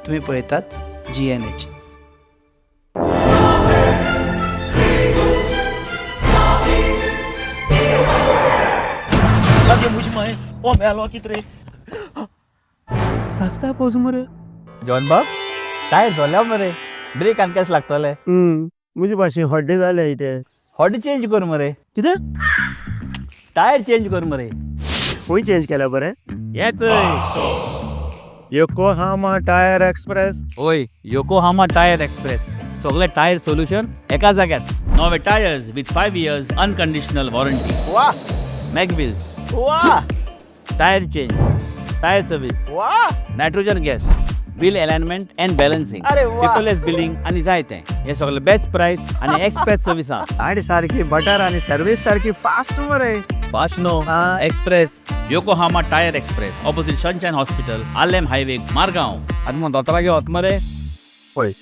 तुम्ही पळयतात जीएनएच. ओ मेलो कित रे रस्ता पोस मरे. जॉन बाब, टायर जोडल्या मरे, ब्रेक आनी कशें लागतले? म्हजे भाशेन हड्डे जाले इथे. हॉट चेंज कर मरे. कितें? टायर चेंज कर मरे. खंय चेंज केल्या बरें? येच. Yokohama tyre express. ओय, योकोहामा टायर एक्सप्रेस, सगळे टायर सोल्युशन एका जाग्यार. नवे tyres with 5 years unconditional warranty. वा. मॅगव्हील्स. वा. Tyre change, tyre service. वा. Nitrogen gas, wheel alignment and balancing. अरे वा. पेपरलेस बिलिंग आनी जायते. हे सगळे बेस्ट प्राइस आणि एक्सप्रेस सर्विसा. आणि सारखी बटर आणि सर्विस सारखी फास्ट मरे. Fast no. हा. Express, Yokohama tyre express, opposite sunshine hospital, Arlem highway, Margao. आनी मग दोतोरागे वच मरे. पळय.